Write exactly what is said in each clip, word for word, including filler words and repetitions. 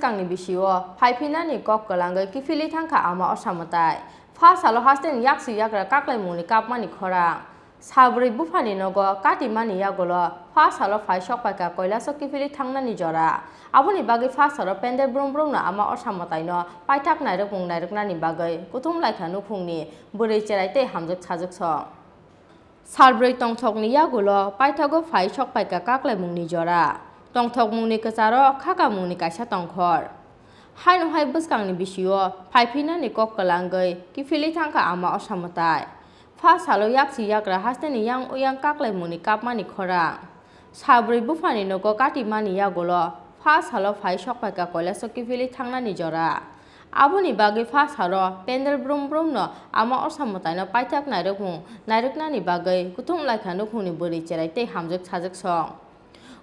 Bwskangni bisio phaiphinani kok kwlangwi kiphilwi thangkha ama Osa mwtai. Pha salo hasteni yaksi yagra kaklaimungni kapmani khorang. Salbrwi buphani nogo katimani yagulo pha salo phai sokpaikha Kailaso kiphilwi thangnani jora. Aboni bagwi pha salo pendel brum brumno ama Osa mwtaino paithak nairwkmung nairwknani bagwi kuthum laikha nukhungni bwrwi cherai tei hamjwk sajwk song. Salbrwi tongthokni yagulo paithago phai sokpaikha kaklaimungni jora. Tongthokmungni kwcharo khakamungni kaisa tongkhor. Haino hai bwskangni bisio phaiphinani kok kwlangwi kiphilwi thangkha ama Osa mwtai. Pha salo yaksi yagra hasteni yang uyang kaklaimungni kapmani khorang. Salbrwi buphani nogo katimani yagulo pha salo phai sokpaikha Kailaso kiphilwi thangnani jora. Aboni bagwi pha salo pendel brum brumno ama Osa mwtaino paithak nairwkmung nairwknani bagwi kuthum laikha nukhungni bwrwi cherai tei hamjwk sajwk song.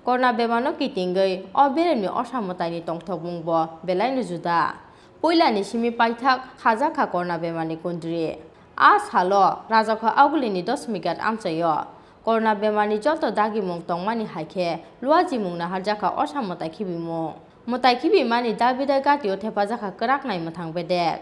Corona bemarno kitingwi o beremni Osa mwtaini tongthokmungbo belaino juda. Puilani simi paithak khajakha corona bemarni kundri. A salo Rajakho Augulini Dosmighat amchaio corona bemarni joto dagimung tongmani hai khe luajimung naharjakha Osa mwtai khibimung. Mwtai khibimani dabida gatio thepajakha kwrak nai mwthang bedek.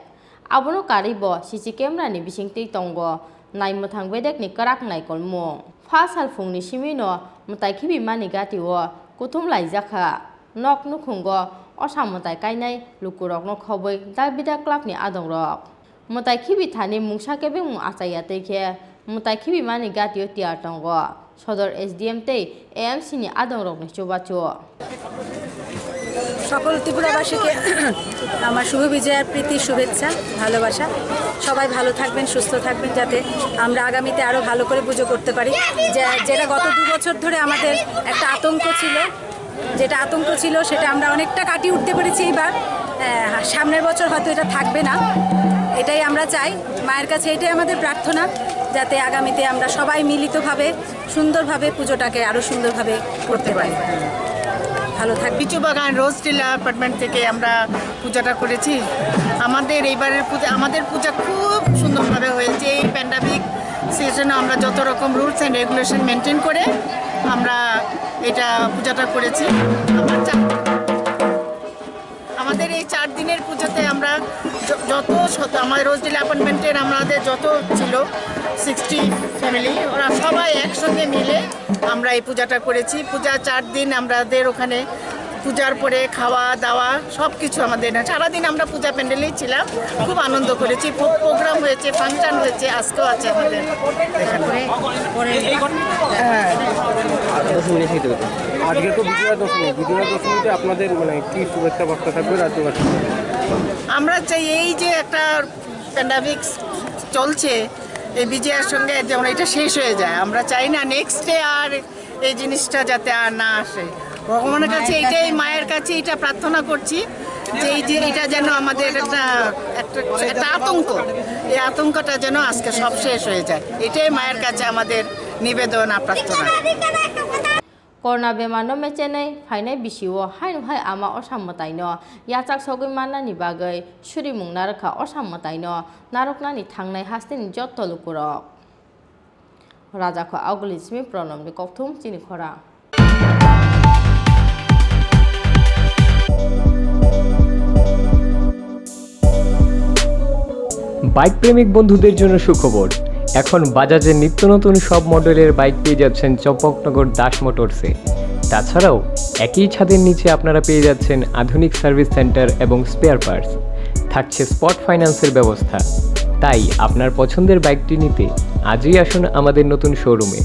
Abono karwibo C C camera ni bisingtwi tongo nai mwthang bedekni kwrak naikolmung. Pha sal phungni simino mwtai khibimani gatio kuthum laijakha. Nok nukhungo Osa mwtai kainai lukurokno khobwi dabida clubni adongrok. Mwtai khibi thani mungsa kebengmung achaiya tei khe mwtai khibimani gatio tiyar tongo Sodor S D M tei A M C ni adongrokni chubachu. সকল ত্রিপুরাবাসীকে আমার শুভ বিজয়ার প্রীতি, শুভেচ্ছা, ভালোবাসা। সবাই ভালো থাকবেন, সুস্থ থাকবেন, যাতে আমরা আগামীতে আরও ভালো করে পুজো করতে পারি। যে, যেটা গত দু বছর ধরে আমাদের একটা আতঙ্ক ছিল, যেটা আতঙ্ক ছিল, সেটা আমরা অনেকটা কাটিয়ে উঠতে পেরেছি এইবার। আহ, সামনের বছর হয়তো এটা থাকবে না, এটাই আমরা চাই। মায়ের কাছে এটাই আমাদের প্রার্থনা, যাতে আগামীতে আমরা সবাই মিলিতভাবে সুন্দরভাবে পুজোটাকে আরও সুন্দরভাবে করতে পারি। ভালো থাকবেন। লিচু বাগান রোজ টিলা অ্যাপার্টমেন্ট থেকে আমরা পূজাটা করেছি। আমাদের এইবারের পূজা, আমাদের পূজা খুব সুন্দরভাবে হয়েছে। এই প্যান্ডেমিক সিচুয়েশনে আমরা যত রকম রুলস অ্যান্ড রেগুলেশন মেনটেন করে আমরা এটা পূজাটা করেছি। আমরা চা-, আমাদের এই চার দিনের পুজোতে আমরা য-, যত শত-, আমার রোজডিল অ্যাপার্টমেন্টের আমাদের যত ছিল সিক্সটি ফ্যামিলি, ওরা সবাই একসঙ্গে মিলে আমরা এই পূজাটা করেছি। পূজা চার দিন আমাদের ওখানে, পূজার পরে খাওয়া দাওয়া সব কিছু আমাদের, সারাদিন আমরা পূজা প্যান্ডেলেই ছিলাম, খুব আনন্দ করেছি। প্রো-, প্রোগ্রাম হয়েছে, ফাংশন হয়েছে, আজকেও আছে আমাদের এখানে। হ্যাঁ। আজকে তো বিজয়া দশমী, বিজয়া দশমীতে আপনাদের মানে কি শুভেচ্ছা বার্তা থাকবে রাজ্যবাসী? আমরা চাই এই যে একটা প্যান্ডেমিক চলছে, এই বিজয়ার সঙ্গে যেমন এটা শেষ হয়ে যায়। আমরা চাই না নেক্সট ডে আর এই জিনিসটা যাতে আর না আসে। ভগবানের কাছে এটাই, মায়ের কাছে এটা প্রার্থনা করছি যে এই যে এটা যেন আমাদের একটা, একটা, একটা আতঙ্ক, এই আতঙ্কটা যেন আজকে সব শেষ হয়ে যায়। এটাই মায়ের কাছে আমাদের নিবেদন আর প্রার্থনা। Corona bemarno mechenwi phainai bisio haino hai ama Osa mwtaino yachak sogwi mannani bagwi surimung narwkha Osa mwtaino narwknani thangnai hasteni jotto lukurok. Rajakho Auguli simi Pranobni kokthum chini khorang. Bike প্রেমিক বন্ধুদের জন্য সুখবর। এখন বাজাজের নিত্য নতুন সব মডেলের বাইক পেয়ে যাচ্ছেন চম্পকনগর দাস মোটরসে। তাছাড়াও একই ছাদের নিচে আপনারা পেয়ে যাচ্ছেন আধুনিক সার্ভিস সেন্টার এবং স্পেয়ার পার্টস। থাকছে স্পট ফাইন্যান্সের ব্যবস্থা। তাই আপনার পছন্দের বাইকটি নিতে আজই আসুন আমাদের নতুন শোরুমে।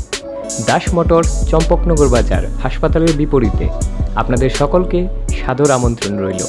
দাস মোটরস, চম্পকনগর বাজার, হাসপাতালের বিপরীতে। আপনাদের সকলকে সাদর আমন্ত্রণ রইল।